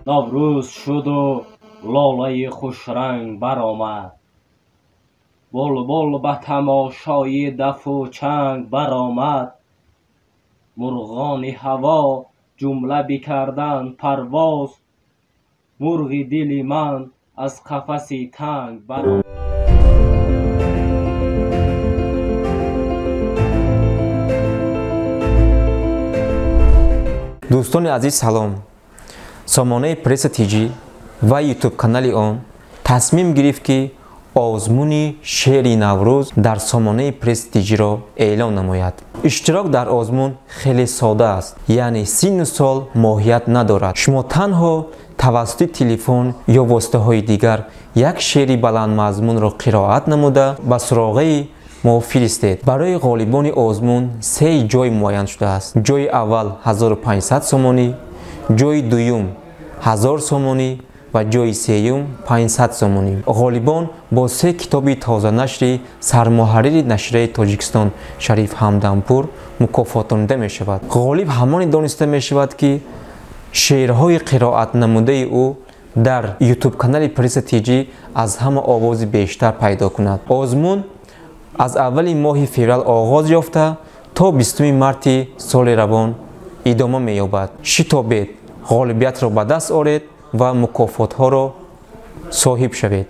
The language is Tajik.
Наврӯз шуду лолаи хушранг баромад. Булбул ба тамошои дафу чанг баромад. Мурғони ҳаво ҷумла бикарданд парвоз. Мурғи дили ман аз қафаси танг баромад. Дӯстони азиз, салом. Сомонаи Пресса ТЖ ва ютуб канали он тасмим гирифт, ки озмуни шеъри Наврӯз дар сомонаи Пресс ТЖ-ро эълон намояд. Иштирок дар озмун хеле сода аст, яъне синну сол моҳият надорад. Шумо танҳо тавассути телефон ё воситаҳои дигар як шеъри баландмазмунро қироат намуда, ба суроғаи мо фиристед. Барои ғолибони озмун се ҷой муайян шудааст. Ҷои аввал 1500 сомонӣ, ҷои дуюм 1000 сомонӣ ва ҷои сеюм 500 сомонӣ. Ғолибон бо се китоби тозанашри сармуҳаррири нашрияи Тоҷикистон Шариф Ҳамдампур мукофотонида мешавад. Ғолиб ҳамоне дониста мешавад, ки шеърҳои қироатнамудаи ӯ дар ютуб-канали Пресса ТЖ аз ҳама овози бештар пайдо кунад. Озмун аз аввали моҳи феврал оғоз ёфта, то 20 марти соли равон идома меёбад. Шитобед, ғолибиятро ба даст оред ва мукофотҳоро соҳиб шавед.